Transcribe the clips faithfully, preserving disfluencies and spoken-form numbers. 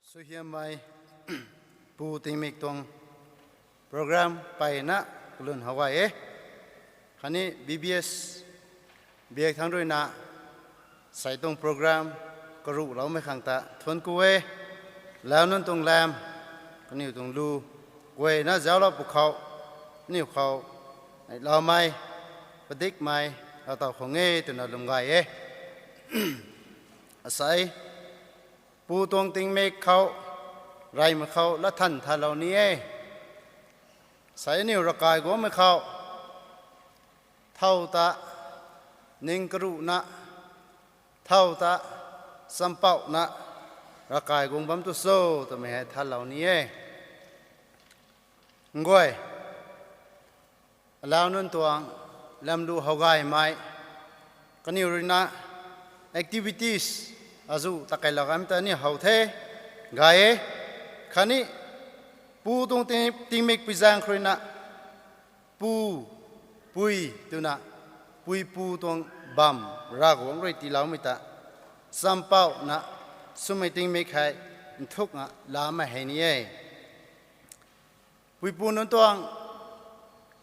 Suaihiammei pu tingmik tuang program peyna kalun how gay e. Khatni B B S biak thangc ruina sei tuang program karuhloumei khang ta thuanc ku e. Lau nunc tuang lam, kaniw tuang lu guayna zauclou pwkhou, aniw khou loumei, padikmei, lou taw khang e twna lwm gay e. Asei pu tuang tingmik khou, reymei khou lat than thalou ni e. Sei aniw ravkai guangmei khou thow ta ning karuhna, thow ta champouhna ravkai guang bam tu cho twmei hei thalou ni e. Nguay, alau nunc tuang lamlu how gaymei, kaniw ruina activities azuh takeilou gaymei ta ni how the, gay e. Khatni pu tuang ting- tingmik pui zaeng khou ruina pu, pui twna, puipu tuang bam Ravguangc rui tiiloumei ta champouhna swmei tingmik hei nthukna lamei hei ni e. Puipu nunc tuang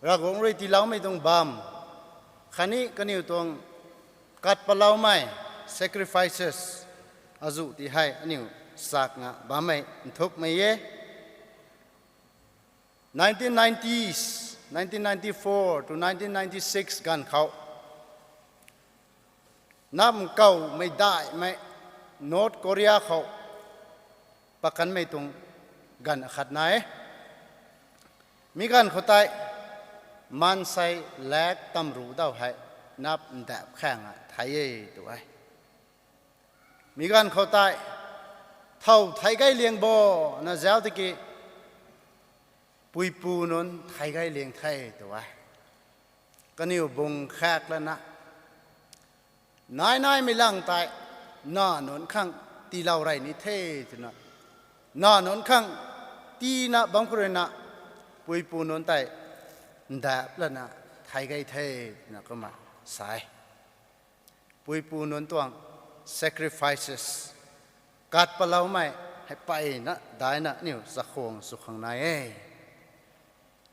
Ravguangc rui tiiloumei tuang bam, khatni kaniw tuang kat paloumei, sacrifices, azuh ti hei aniw sakna bammei nthukmei e. Nineteen nineties, nineteen ninety-four to nineteen ninety-six ganv khou nap nkawmei daihmei North Korea khou pakanmei tuang ganv akhatna e. Mi ganv khou tei maansei lak tamru daw hei nap ndap khang a thei e tw e. Mi ganv khou tei thow thei gay liang bo na zauc tiki puipu nunc thei gay liang the tw e. Kaniw bung khak lana nai naimei lang tei na nunc khang tiilou rey ni the twna, na nunc khang tiina bam khou ruina puipu nunc tei ndap lana thei gay the twna kumna sa e. Puipu nunc tuang sacrifices, kat paloumei hei peyna daihna aniw chakhwang sw khang nai e.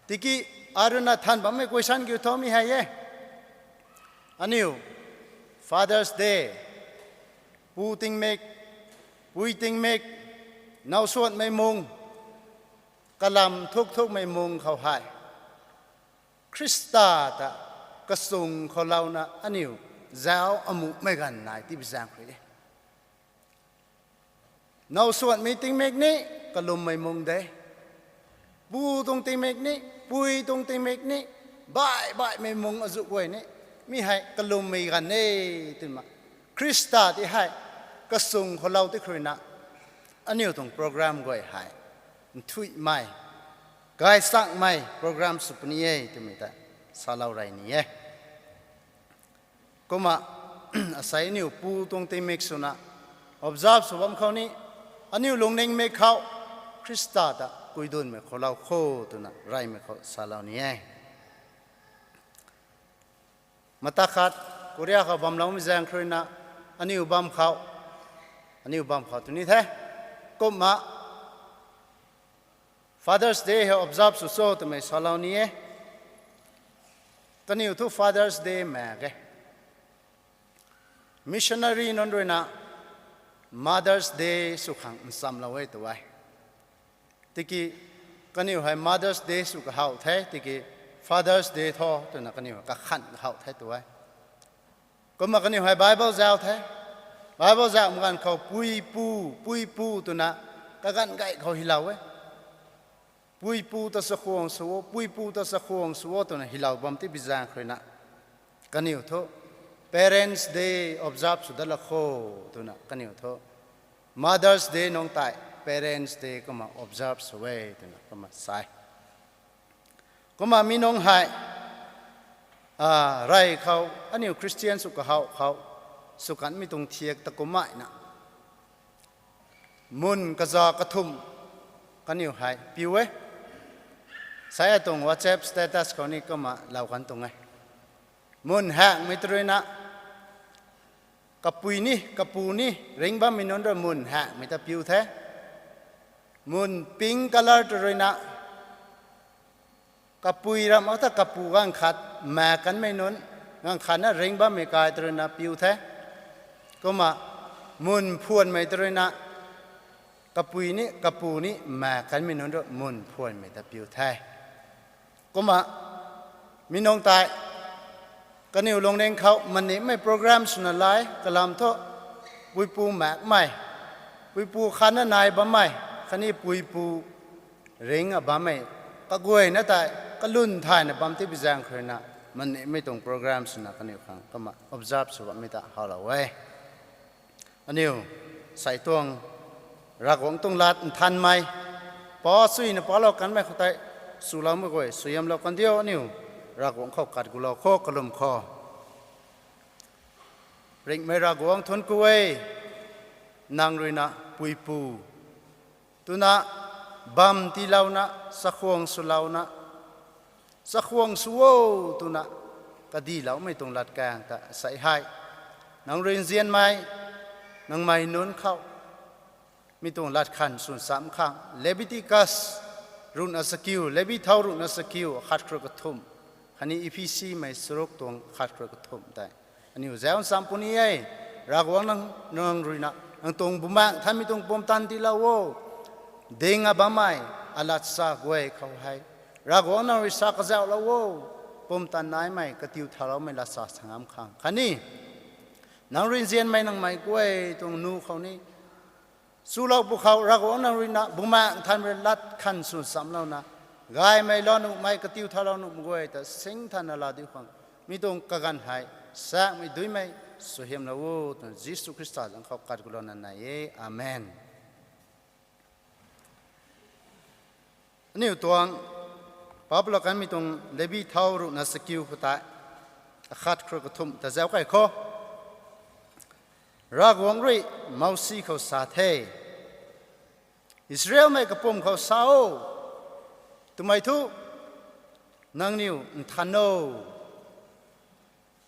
Tiki aruna than bammei question kiu tho mi hei e. Aniw Father's Day, pu tingmik, pui tingmik, nowsuanmei mung, kalam thuk thukmei mung khou hei Khrista ta kachung khou louna aniw zauc amuhmei ganv nai tibi zaeng khou e. Nowsuanmei tingmik ni kalummei mung de. Pu tuang tingmik ni, pui tuang tingmik ni, baih baihmei mung azuh guay ni, mi hei kalummei ganv e twna, Khrista ti hei kachung khou lou ti khou ruina aniw tuang program guay hei nthuihmei, gaychangmei program sw puni e twmei ta salou rey ni e. Kumna asei aniw pu tuang tingmik swna observe sw bam khou ni, aniw lungningmei khou Khrista ta kuidunmei khou lou kho twna reymei khou salou ni e. Mata khat Korea khou bamloumei zaeng khou ruina aniw bam khou, aniw bam khou tu ni the. Kumna Father's Day hei observe sw cho twmei salou ni e. Kaniw thu Father's Day mak ge. Missionary nunc ruina Mother's Day sw khang nchamlou e tw e. Tiki kaniw hei Mother's Day sw kahow the, tiki Father's Day tho twna kaniw hei kakhan kahow the tw e. Kumna kaniw hei Bible zauc the. Bible zauc mak ganv khou puipu, puipu twna kaganv gay khou hilou e. Puipu ta chakhwang sw o, puipu ta chakhwang sw o twna hilou bam tibi zaeng khou ruina kaniw thu Parents' Day observe sw dat la kho twna kaniw thu Mother's Day nungc tei Parents' Day kumna observe sw e twna kumna sa e. Kumna mi nungc hei, rey khou aniw Christian sw kahow khou sw kanmei tuang thiak ta kummeina mun kaza kathumh kaniw hei piu e. Sei atuang WhatsApp status khou ni kumna lou kan tuang e. Mun haengmei ta ruina kapui ni kapu ni ringh bammei nunc rui mun haengmei ta piu the. Mun pink colour tw ruina, kapui ram mak ta kapu ganv khat maek kanmei nunc, ganv khatna ring bammei kai tw ruina piu the. Kumna mun phuanmei tw ruina, kapui ni kapu ni maek kanmei nunc ru mun phuanmei ta piu the. Kumna mi nungc tei kaniw lungning khou manimei program swna lai kalam thu, puipu maekmei, puipu khatna nai bammei, khatni puipu ring a bammei kaguayna tei kalun thayna bam tipui zaeng khou ruina, manimei tuang program swna kaniw khang kumna observe sw bammei ta howlou e. Aniu sei tuang Ravguangc tuang lat nthanmei, pa suina palou kanmei khou tei swloumei guay suaihiamlou kan diu. Aniu Ravguangc khou kat gulou khou kalum khou, ringhmei Ravguangc thuanc ku e, nang ruina puipu twna bam tiilouna, chakhwang swlouna, chakhwang sw o twna kadiloumei tuang latkaeng ta sei hei, nang rui nzianmei, nangmei nunc khou mi tuang lat khang swn cham khang, Leviticus ruhna chakiu, Levi thau ruhna chakiu akhat khru kathumh, khatni Ephesimei charuk tuang akhat khru kathumh tei aniu zauc cham puni e. Ravguangc nang, nang ruina nang tuang bumaengh nthanmei tuang pumtan tiilou o. Ding a bammei alat sa guay khou hei Ravguangc nang rui sa kazauhlou o. Pumtan naimei katiu thauloumei lat sa sa ngam khang, khatni nang rui nzianmei nangmei guay tuang nu khou ni chulou pwkhou Ravguangc nang ruina bumaengh nthanmei lat khang swn chamlouna, gaymei lou nuhmei katiu thaulou nuhmei guay ta singthanna laa diu khang, mi tuang kaganv hei saekmei duimei suaihiamlou o twna Jisu Khrista zanc khou kat gulouna nai e. Amen. Aniu tuang papulou kanmei tuang Levi thau ruhna chakiu khou tei akhat khru kathumh ta zauc key khou, Ravguangc rui Mousi khou sa the, Israelmei kapwm khou sa o, twmei thu, nangniw nthan o,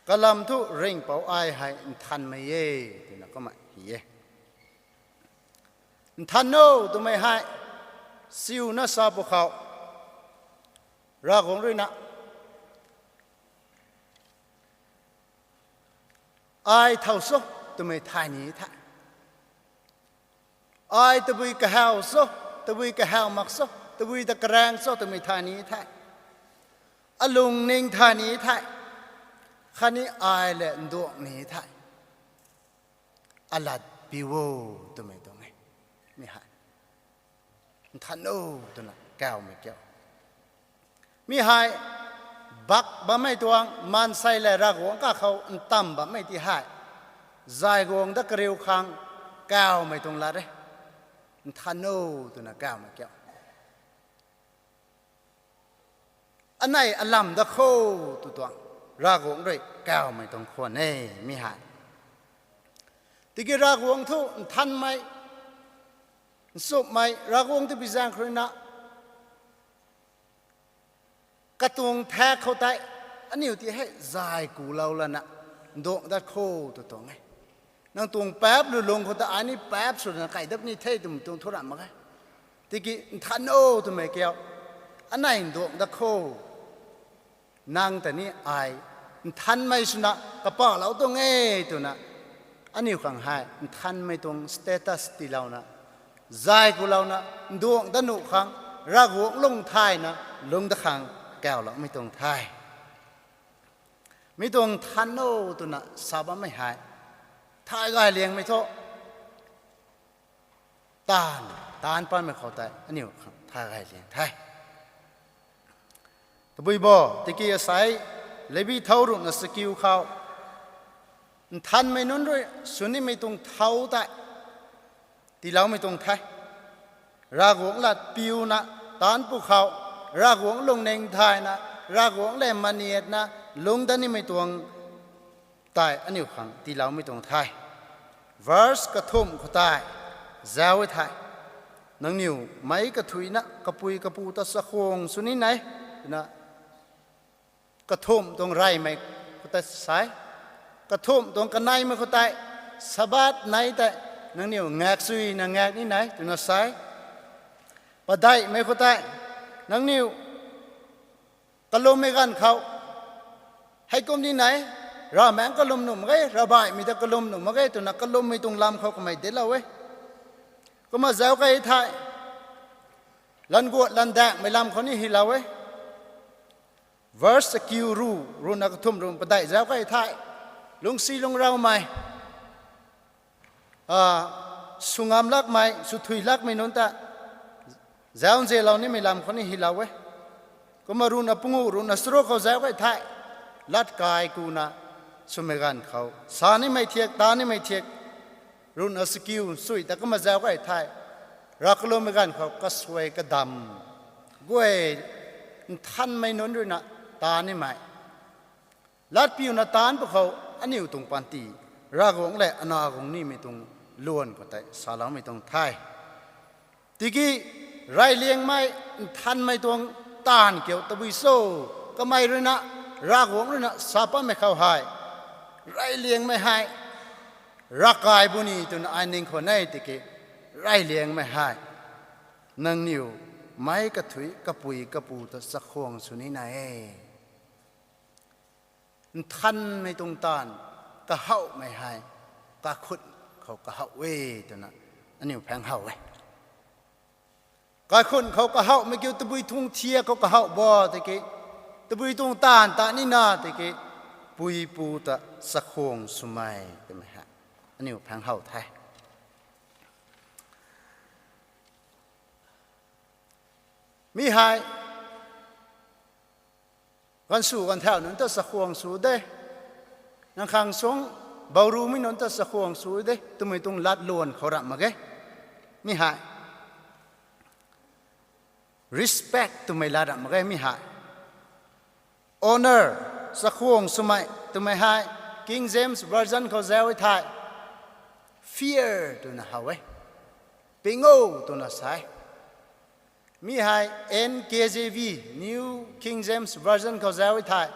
kalam thu ringhpouc ai hei nthanmei e, twna kumna hi e. Nthan o twmei hei, siuna sa pwkhou, Ravguangc ruina ai thow cho twmei thay ni the. Ai tabui kahaw cho, tabui kahaw mak cho, tabui ta karaeng cho twmei thay ni the. Alungning thay ni the. Khatni ai lev nduang ni the. Alat piu o twmei tuang e. Mi hei nthan o twna kawmei kiu. Mi hei bak bammei tuang, maansei lev Ravguangc kakhou ntamv bammei ti hei, zay guang dat kariu khang kawmei tuang lat e. Nthan o twna kawmei kiu. Anei alam dat kho tw tuang, Ravguangc rui kawmei tuang khwan e mi hei. Tiki Ravguangc thu nthanmei, nchumhmei, Ravguangc tabui zaeng khou ruina katuang thak khou tei aniu ti hei zay kulou lana nduang dat kho tw tuang e. Nang tuang paap lulung khou ta ai ni paap swna kai dat ni the twmei tuang thu ram mak e. Tiki nthan o twmei kiu, anei nduang dat kho, nang ta ni ai nthanmei swna kapalou tuang e twna, aniu khang hei nthanmei tuang status tiilouna, zay kulouna, nduang dat nuh khang, Ravguangc lung thayna lung dat khang kawloumei tuang the. Mi tuang nthan o twna sa bammei hei, thay gay liangmei thu, taanv, taanc patmei khou tei aniu khang thay gay liang the. Tabui bo, tiki asei, Levi thau ruhna chakiu khou, nthanmei nunc rui swnimei tuang thau tei tiiloumei tuang the. Ravguangc lat piuna, taanc pwkhou, Ravguangc lungning thayna, Ravguangc lev maniatna, lungc dat nimei tuang tei aniu khang tiiloumei tuang the. Verse kathumh khou tei zauc e the. Nangniw meic kathuicna kapui kapu ta chakhwang sw ni e, twna kathumh tuang reymei khou tei sa e. Kathumh tuang kaneimei khou tei, Sabbath nei tei nangniw ngak suina ngak ni e, twna sa e. Padeihmei khou tei, nangniw kalummei ganv khou, heikum ni nai, ravmaengc kalum nuh mak ge, ravbaihmei ta kalum nuh mak ge twna kalummei tuang lam khou kamei dinclou e. Kumna zauc key thei, languat landaengmei lam khou ni hylou e. Verse akiu ru, ruhna kathumh ru padeih zauc key thei, lungcsi lungcraumei, a, sw ngam lakmei, swthui lakmei nunc ta zauc nzianlou nimei lam khou ni hylou e. Kumna ruhna panguh, ruhna charuk khou zauc key thei, latkai kuna swmei ganv khou, sa nimei thiak, ta nimei thiak, ruhna chakiu nchui ta kumna zauc key thei, rav kalummei ganv khou kasuai kadam, guay nthanmei nunc ruina ta nimei, latpiuna taanc pwkhou aniu tuang panty, Ravguangc lev ana guang nimei tuang luan khou tei saloumei tuang the. Tiki reyliangmei nthanmei tuang taanv kiu tabui cho, kamei ruina, Ravguangc ruina sa pammei khou hei, reyliangmei hei ravkai bu ni twna ai ning khwan e tiki, reyliangmei hei nangniw meic kathuic kapui kapu ta chakhwang sw nina e. Nthanmei tuang taanv kahouhmei hei kaikhun khou kahouh e twna aniu phaeng how e. Kaikhun khou kahouhmei kiu tabui tuang thiak khou kahouh bo tiki, tabui tuang taanv ta nina tiki, puipu ta chakhwang swmei twmei hei aniu phaeng how the. Mi hei, ganv sw ganv thau nunc ta chakhwang sw de, nang khang sung, bourumei nunc ta chakhwang sw de twmei tuang lat luan khou ramh mak ge. Mi hei respect twmei lat ramh mak ge. Mi hei honour, chakhwang swmei twmei hei, King James Version khou zauc e thei, fear twna how e, ping o twna sa e. Mi hei N K J V, New King James Version khou zauc e thei,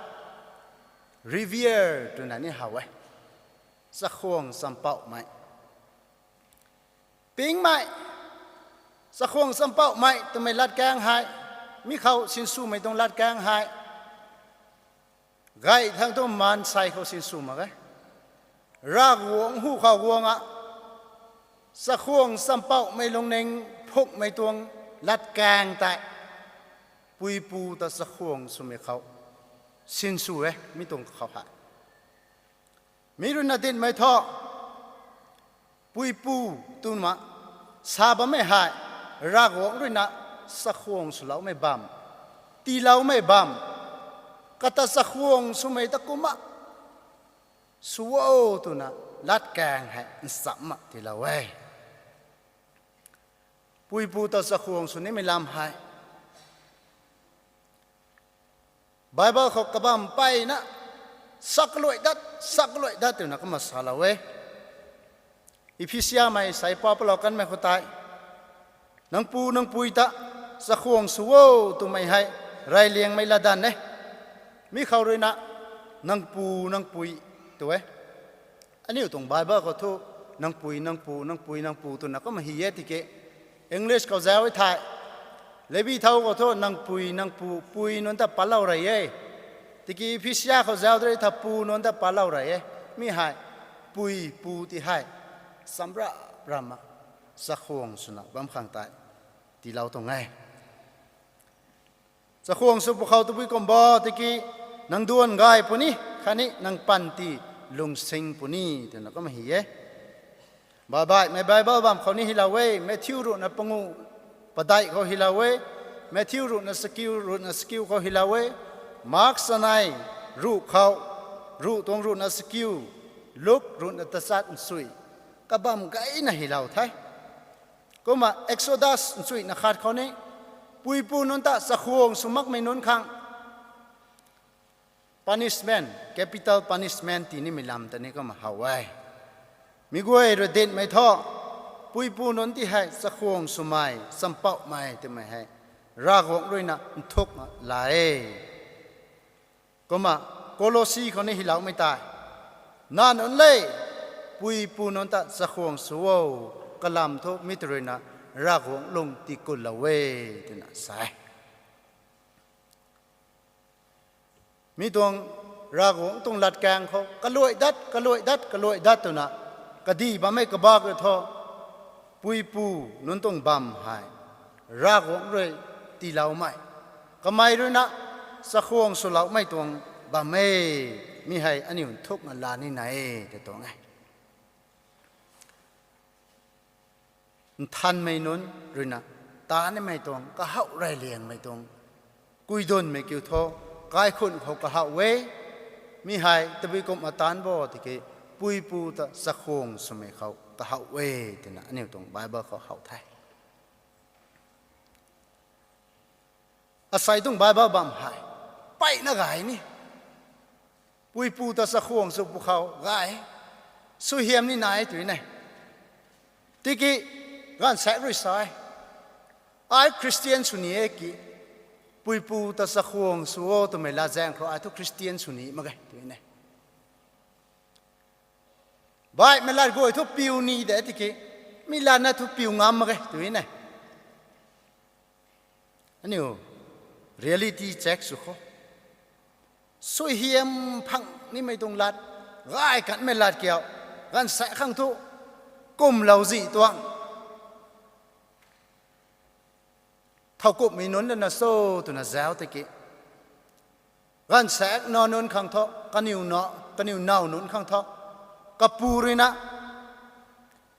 revere twna ni how e, chakhwang champouhmei. Pingmei, chakhwang champouhmei twmei latkaeng hei, mi khou sinswmei tuang latkaeng hei, gay thangc tu maansei khou sinsw mak e. Ravguangc hu khou guang a, chakhwang champouhmei lungning phukmei tuang latkaeng tei, puipu ta chakhwang swmei khou sinsw e, mi tuang khou hei. Mi ruina dinhmei thu, puipu twna sa bammei hei, Ravguangc ruina chakhwang swloumei bam, tiiloumei bam, kata chakhwang swmei ta kumna sw o twna latkaeng hei nchamna tiilou e. Puipu ta chakhwang sw nimei lam hei Bible khou kabam mpeyna, sak kaluai dat, sak kaluai dat twna kumna salou e. Ephesiamei sei pa palou kanmei khou tei, nang pu nang pui ta chakhwang sw o twmei hei reyliangmei latdanv e. Mi khou ruina, nang pu nang pui tw e. Aniu tuang Bible khou thu, nang pui nang pu, nang pui nang pu twna kumna hy e tiki, English khou zauc e thei, Levi thau khou thu nang pui nang pu, pui nunc ta patlou rey e. Tiki Ephesiamei khou zauc de rei tha pu nunc ta patlou rey e. Mi hei, pui pu ti hei, chamra ramna, chakhwang swna bam khang tei tiilou tuang e. Chakhwang sw pwkhou tabui kum bo tiki, nang duan gay puni, khatni nang panty lungsing puni twna kumna hy e. Baihbaihmei Bible bam khou ni hylou e, Matthew ruhna panguh padeih khou hylou e, Matthew ruhna chakiu, ruhna chakiu khou hylou e, Mark chanei ruh khou, ruh tuang ruhna chakiu, Luk ruhna tachat nchui, kabam gayna hylou the. Kumna Exodus nchuina khat khou ni, puipu nunc ta chakhwang sw makmei nunc khang punishment, capital punishment tii nimei lam ta ni kumna how e. Mi guay rui dinhmei thu, puipu nunc ti hei chakhwang swmei, champouhmei twmei hei, Ravguangc ruina nthukna la e. Kumna Colossi khou ni hyloumei tei, nang nunc le, puipu nunc ta chakhwang sw o, kalam thu mi tei ruina Ravguangc lung tiikutlou e, twna sa e. Mi tuang Ravguangc tuang latkaeng khou kaluai dat, kaluai dat, kaluai dat twna kadih bammei kabak thu, puipu nunc tuang bam hei Ravguangc rui tiiloumei, kamei ruina chakhwang swloumei tuang bam e. Mi hei aniu nthukna laa nina e tw tuang e. Nthanmei nunc ruina taanvmei tuang, kahouh reyliangmei tuang kuidunmei kiu thu, kaikhunh khou kahouh e. Mi hei tabui kumhna taanc bo tiki, puipu ta chakhwang swmei khou kahouh e, twna aniu tuang Bible khou how the. Asei tuang Bible bam hei mpeyna gay ni, puipu ta chakhwang sw pwkhou gay, suaihiam ni nai tw e. Tiki gaanvsaekc rui sa e, ai Khristian sw ni e ki, puipu ta chakhwang sw o twmei latzaeng khou ai thu Khristian sw ni mak ge tw e. Baihmei lat guay thu piu ni de tiki, mi latna thu piu ngam mak ge tw e. Aniu reality check sw khou, suaihiam phang nimei tuang lat, gay kanmei lat kiu, gaanvsaekc khang thu kumlou zih tuang. Thowkumhmei nunc lana cho twna zauc tiki, gaanvsaekc nac nunc khang thu, kaniw nac, kaniw nac nunc khang thu, kapu ruina,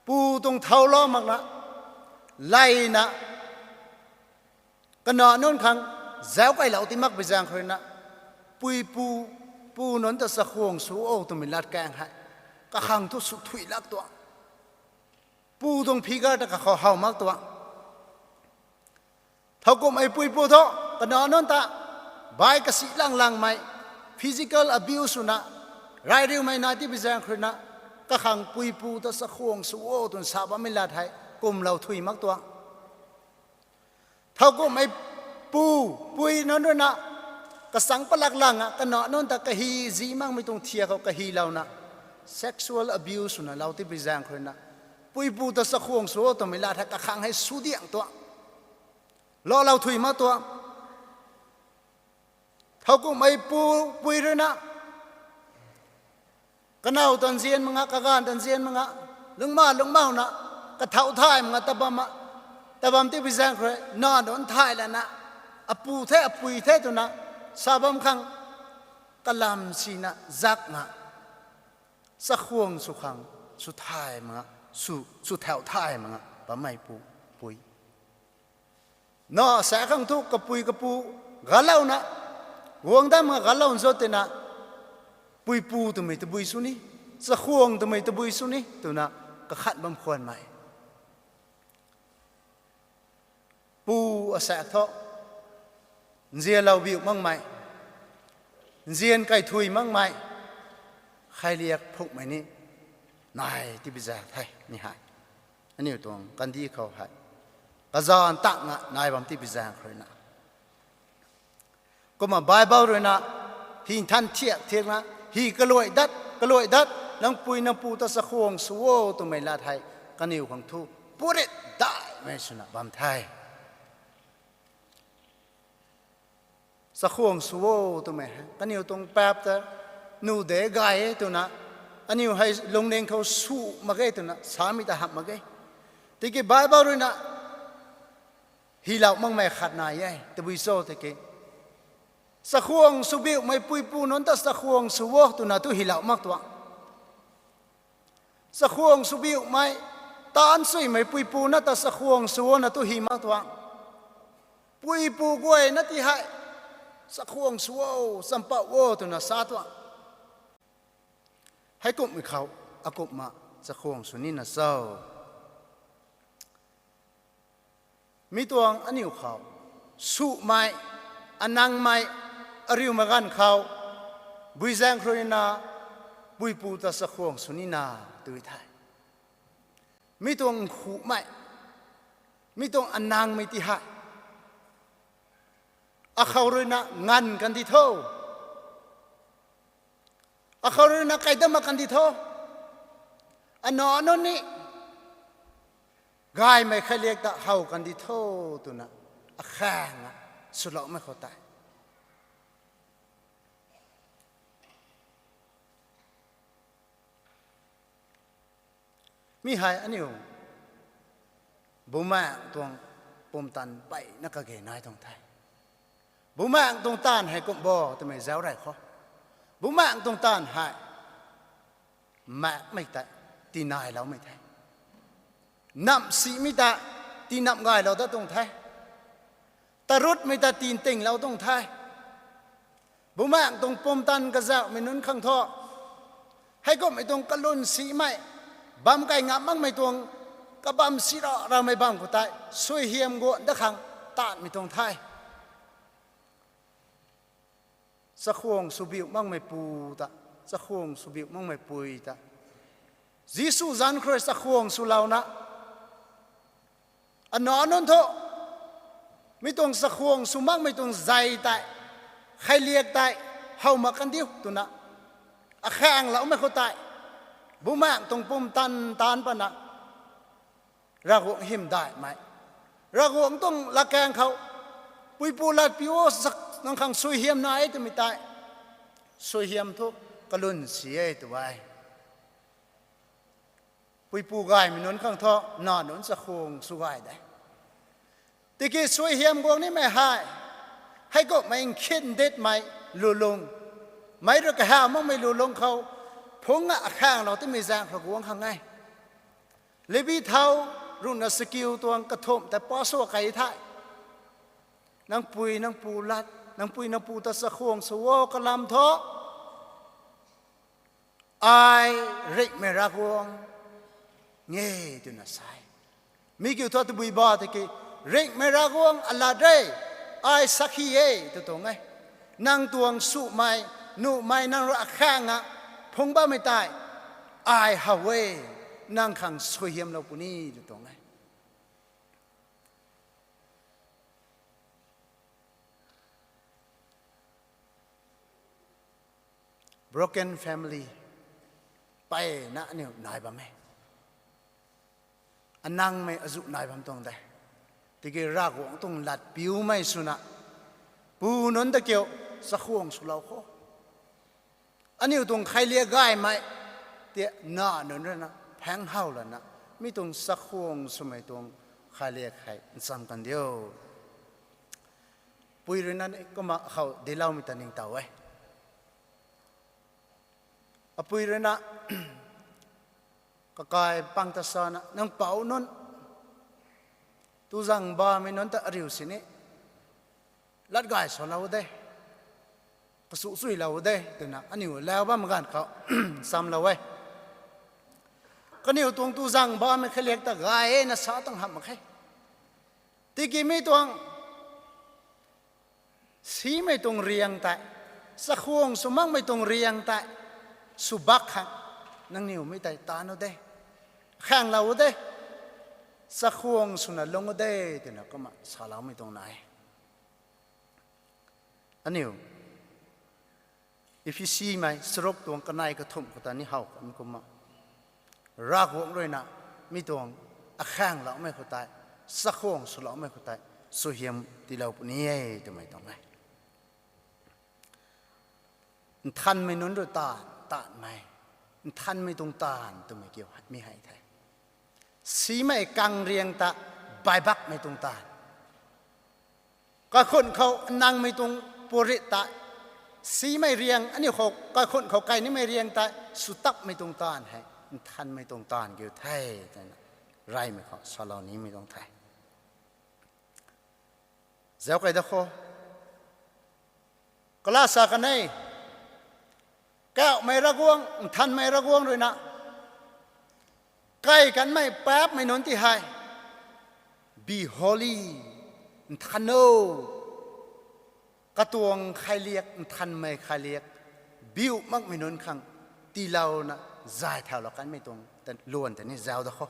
pu tuang thouclou makna, layna, kanac nunc khang zauc kailou ti makpui zaeng khou ruina, puipu, pu nunc ta chakhwang sw o twmei latkaeng hei kakhang thu sw thuy lak tuang. Pu tuang figure ta kakhou how mak tuang. Thowkumhmei puipu thu, kanac nunc ta bai kasi lang langmei, physical abuse swna, ray riumei nai tipui zaeng khou ruina, kakhang puipu ta chakhwang sw o twna sa bammei lat hei kumlou thuy mak tuang. Thowkumhmei pu, pui nunc ruina, kasang palak langa, kanac nunc ta kahi zi makmei tuang thiak khou kahilouna, sexual abuse swna lou tipui zaeng khou ruina, puipu ta chakhwang sw o twmei lat hei kakhang hei sw diang tuang. Laalou thuy mak tuang. Thowkumhmei pu, pui ruina, kanow tanzian mak nga, kaganv tanzian mak nga, lungcma lungcmauna, kathau thay mak nga, tabam, tabam tipui zaeng khou rui, nac nunc thay lana, apu the, apui the twna, sa bam khang, kalam sina, zakna, chakhwang sw khang, sw thay mak nga, sw, sw thau thay mak nga, bammei pu, pui. Nac sa khang thu kapui kapu, galouna, guang dam nga galouna zo tina, puipu twmei tabui sw ni, chakhwang twmei tabui sw ni, twna kakhat bam khwanmei. Pu asaekc thu, nzianlou biu makmei, nzian kai thuy makmei, khailiak phukmei ni nai tipui zaeng the mi hei. Aniu tuang kandih khou hei, kazanc tak nga nai bam tipui zaeng khou ruina. Kumna Bible ruina, hi nthan thiak thiakna, hi kaluai dat, kaluai dat, nang pui nang pu ta chakhwang sw o twmei lat hei, kaniw khang thu, purit daihmei swna bam the. Chakhwang sw o twmei hei, kaniw tuang paap ta, nu de gay e twna, aniu hei lungning khou sw mak ge twna, samei ta hamh mak ge. Tiki Bible ruina, hylou makmei khat nai e, tabui cho tiki, chakhwang sw biumei puipu nunc ta chakhwang sw o twna tu hylou mak tuang. Chakhwang sw biumei, taanc suimei puipu na ta chakhwang sw o na tu hy mak tuang. Puipu guayna ti hei, chakhwang sw o, champouh o twna sa tuang. Heikumhmei khou, akumhna chakhwang sw nina cho. Mi tuang aniu khou, sumei, anangmei, ariumei ganv khou, bui zaeng khou ruina, puipu ta chakhwang sw nina, tw the. Mi tuang nkhumei, mi tuang anangmei ti hei, akhou ruina nganv kandi tho. Akhou ruina kaidam mak kandi tho. Anac nunc ni, Gaymei kheiliak ta how kandi tho twna akhang a swloumei khou tei, mi hei aniu Bumaengh tuang pumtan mpeyna kage nai tuang the. Bumaengh tuang taanv hei kum bo twmei zauc rey khou, Bumaengh tuang taanv hei maekmei tei tinailoumei the. Namh simei ta tinamh gaylou dat tuang the. Tarutmei ta tintinglou tuang the. Bumaengh tuang pumtan kazauhmei nunc khang thu, heikumhmei tuang kalwn simei, bam kai ngam makmei tuang kabam sira ramei bam khou tei suaihiam guan dat khang taanvmei tuang the. Chakhwang sw biu makmeipu ta, chakhwang sw biu makmeipui ta, Jisu zanc khou rui chakhwang swlouna, ana nunc thu mi tuang chakhwang sw makmei tuang zei tei, kheiliak tei how mak kandiu twna akhangloumei khou tei, Bumaengh tuang pumtan taanc pana, Ravguangc hymdaihmei, Ravguangc tuang latkaeng khou puipu latpiu o, nang khang suaihiam nai e twmei tei, suaihiam thu kalwn si e tw e. Puipu gaymei nunc khang thu na nunc chakhwang sw gay de. Tiki suaihiam guang nimei hei, heikumhmei nkhit nditmei lulung, meic rui kahaw makmei lulung khou phungc a akhanglou timei zaeng khou guang khang e. Levi thau ruhna sakiu tuang kathumh tei pa sua kei the. Nang pui nang pu lat, nang pui nang pu ta chakhwang sw o kalam thu, ai ringhmei Ravguangc e twna sa e. Mi kiu thu tabui ba tiki, ringhmei Ravguangc alat re, ai sakhi e tw tuang e. Nang tuang sumei, nuhmei nang rui akhang a phungc bammei tei, ai how e, nang khang suaihiamlou puni tw tuang e. Broken family mpeyna aniu nai bam e. Anangmei azuh nai bam tuang de. Tiki Ravguangc tuang latpiumei swna, pu nunc ta kiu, chakhwang swlou khou, aniu tuang kheiliak gaymei ti na nunc ruina phaeng how lana, mi tuang chakhwang swmei tuang kheiliak hei ncham kandiu. Pui ruina ni kumna khou diloumei ta ningtow e. Apui ruina kakai pang ta sana, nang pou nunc, tuzang bamei nunc ta ariu sini lat gay salou de, kasu chuilou de twna aniu lau bam ganv khou chamlou e. Kaniw tuang tuzang bamei kheiliak ta gay e na sa tuang hamh mak khe. Tiki mi tuang simei tuang riang tei, chakhwang sw makmei tuang riang tei, sw bak khang, nangniw mi tei taan u de, khanglou u de, chakhwang swna lung u de, twna kumna saloumei tuang nai. Aniu Ephesimei charuk tuang kanei kathumh khou ta ni how kan kumna, Ravguangc ruina mi tuang akhangloumei khou tei, chakhwang swloumei khou tei, suaihiam tiilou puni e twmei tuang e. Nthanmei nunc rui taanv, taanvmei, nthanmei tuang taanv twmei kiu mi hei the. Simei kangriang ta baibakmei tuang taanv, kaikhun khou nangmei tuang purit tei, simei riang aniu khou kaikhun khou kai nimei riang tei swtakmei tuang taanv hei nthanmei tuang taanv kiu the, twna reymei khou salou nimei tuang the. Zauc kei da khou, kala sa kan e, kauhmei Ravguangc, nthanmei Ravguangc ruina, kai kanmei paapcmei nunc ti hei, be holy, nthan o, katuang khailiak, nthanmei khailiak, biu makmei nunc khang tiilouna zay thaulou kanmei tuang luan tei ni zauc da khou.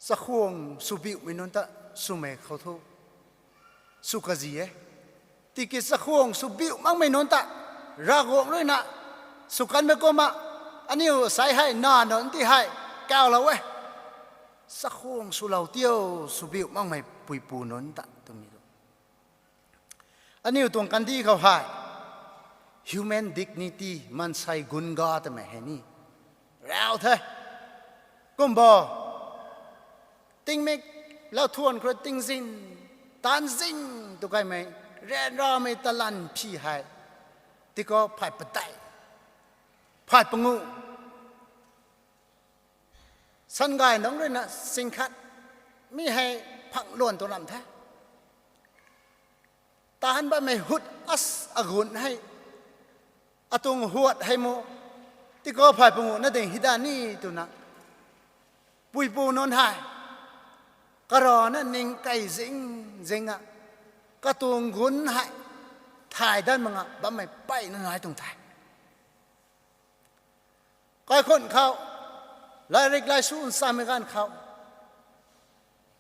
Chakhwang sw biumei nunc ta swmei khou thu sw kazi e. Tiki chakhwang sw biu makmei nunc ta Ravguangc ruina sw kanmei kumna Aniu sai hei na nunc ti hei kaulou e. Chakhwang swlou tio, swbiu makmei puipu nunc ta twmei tu. Aniu tuang kandih khou hei human dignity, maansei gunga twmei hei ni rau the. Kumbo, tingmik, lauthuan khou rui tingzin, taanzin tw kaimei, ryanramei talan phi hei, tiki phay padeih, phay pangu, sangay nunc ruina singkhat, mi hei phang luan tu ram the. Taanc bammei hut as agun hei, atuang huat hei mu, tiki phay pangu na ding hei da ni twna, puipu nunc hei karana ning kei zing, zing a, katuang gun hei thay dat mak nga bammei mpeyna nai tuang the. Kaikhunh khou, lairik laisu nsamei ganv khou,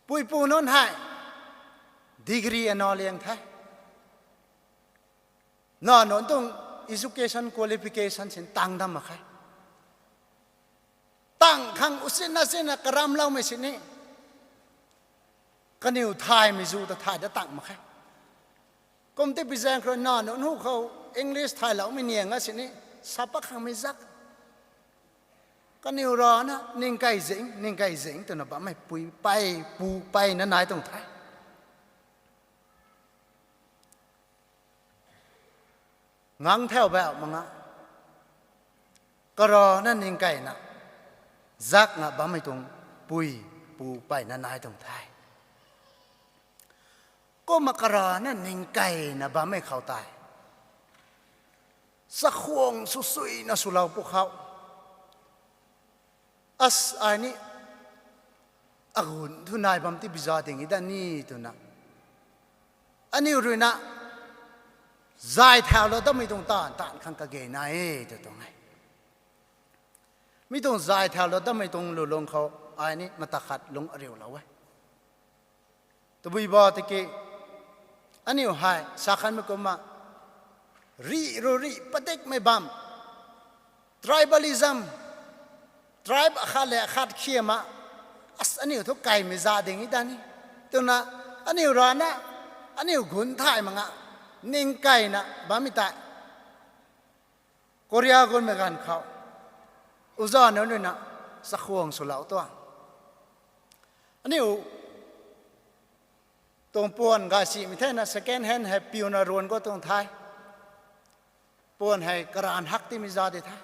puipu nunc hei degree ana liang the. Na nunc tuang education qualification sin tang dam mak khe. Tang khang usinna sinna karamloumei sini, kaniw thaymei zu ta thay da tang mak khe. Kum ti pi zaeng khou rui na nunc hu khou English thayloumei niang a sini, sa pat khangmei zak, kaniw rana ning kei zing, ning kei zing twna bammei pui pey, pu peyna nai tuang the. Ngang thau bauh mak nga, karana ning keyna zakna bammei tuang pui, pu peyna nai tuang the. Kumna karana ning keyna bammei khou tei, chakhwang swsuina swlou pwkhou, as ai ni agun thu nai bam ti biza ding i da ni twna, aniu ruina zay thaulou datmei tuang taanv taanv khang kage nai e tw tuang e. Mi tuang zay thaulou datmei tuang lulung khou ai ni mata khat lung ariulou e. Tabui ba tiki, aniu hei sa khanmei kumna, rih ru rih padikmei bam, tribalism, tribe akhat le akhat khiam a, as aniu thu keimei za ding i da ni twna, aniu rana, aniu gun thay mak nga, ning keyna bammei tei, Korea gunmei ganv khou, uza nunc ruina chakhwang swlou tuang. Aniu tuang puan gaysimei thena second hand hei piuna ruan khou tuang the. Puan hei karan hak timei za di the.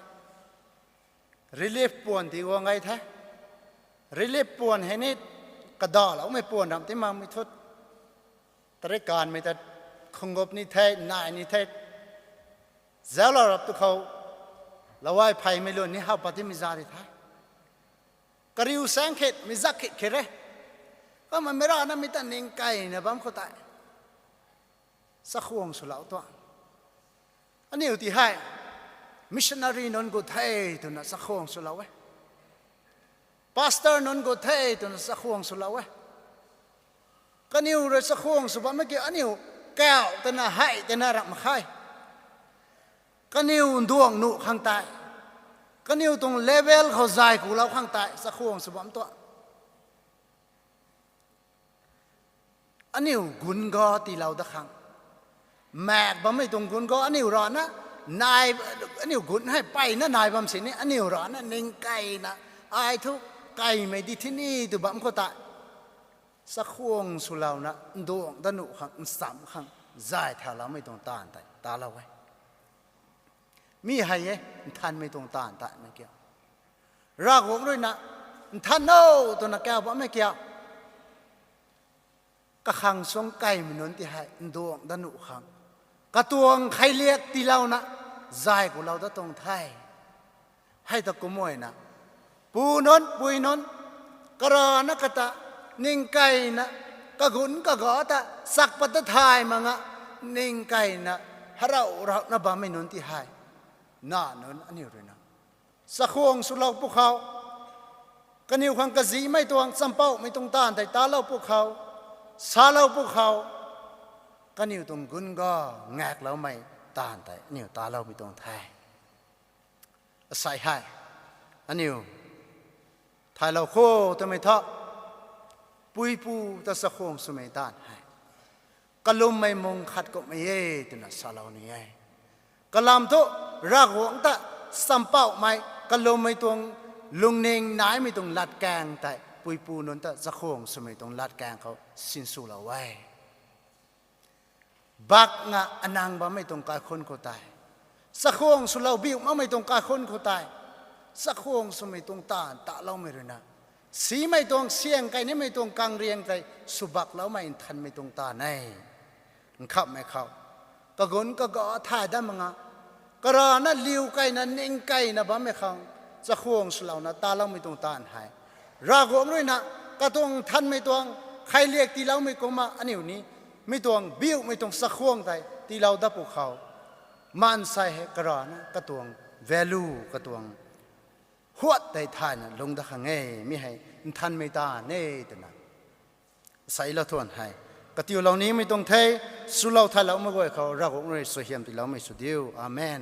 Relief puan ti guang gay the. Relief puan hei ni kadaloumei puan ram ti makmei thut. Tarik kanmei ta khungup ni the, nai ni the. Zauclou rap tu khou, lawai pheymei lun ni how pat timei za di the. Kariu saeng khit, mi zak khit khe re. Kumna mi rana mi ta ning keyna bam khou tei, chakhwang swlou tuang. Aniu ti hei, missionary nunc gut the twna chakhwang swlou e. Pastor nunc gut the twna chakhwang swlou e. Kaniw rui chakhwang sw bammei kiu aniu kau twna hei twna ram mak khe. Kaniw nduang nuh khang tei, kaniw tuang level khou zay kulou khang tei chakhwang sw bam tuang. Aniu gun ga tiilou dat khang, maek bammei tuang gun ga aniu rana nai, aniu gun hei peyna nai bam sini aniu rana ning keyna, ai thu keymei di thini tw bam khou tei, chakhwang swlouna nduang dat nuh khang, ncham khang, zay thauloumei tuang taanv tei talou e. Mi hei e, nthanmei tuang taanv tei mei kiu, Ravguangc ruina nthan o twna kau bammei kiu, kakhang suang keymei nunc ti hei nduang dat nuh khang, katuang kheiliak tiilouna zay kulou dat tuang the. Hei ta kumna, pu nunc pui nunc, karana kata, ning keyna, kagun kaga ta chak pat ta thay mak nga, ning keyna, harau rauna bammei nunc ti hei, na nunc aniu ruina chakhwang swlou pwkhou, kaniw khang kazihmei tuang, champouhmei tuang taanv tei talou pwkhou, salou pwkhou, kaniw tuang gun ga ngakloumei taanv tei aniu taloumei tuang the. Asei hei, Aniu thaylou kho twmei thu, puipu ta chakhwang swmei taanv hei kalummei mung khat kumhmei e twna salou ni e. Kalam thu, Ravguangc ta champouhmei kalummei tuang lungning naimei tuang latkaeng tei puipu nunc ta chakhwang swmei tuang latkaeng khou sinswlou e. Bakna anang bammei tuang kaikhunc khou tei, chakhwang swlou biu makmei tuang kaikhunc khou tei, chakhwang swmei tuang taanv taloumei ruina, simei tuang siang kei nimei tuang kangriang tei swbakloumei nthanmei tuang taanv e. Nkhamhmei khou, kagunc kaga thay dat mak nga, karana liu keyna ning keyna bammei khang chakhwang swlouna taloumei tuang taanv hei, Ravguangc ruina katuang nthanmei tuang kheiliak tiiloumei kumna aniu ni mi tuang biumei tuang chakhwang tei tiilou dat pwkhou, maansei hei karana katuang value, katuang huat tei thayna lungc dat khang e. Mi hei nthanmei taanv e twna seilou thuan hei katiulou nimei tuang the. Swlou thayloumei guay khou Ravguangc rui suaihiam tiiloumei sw diu. Amen.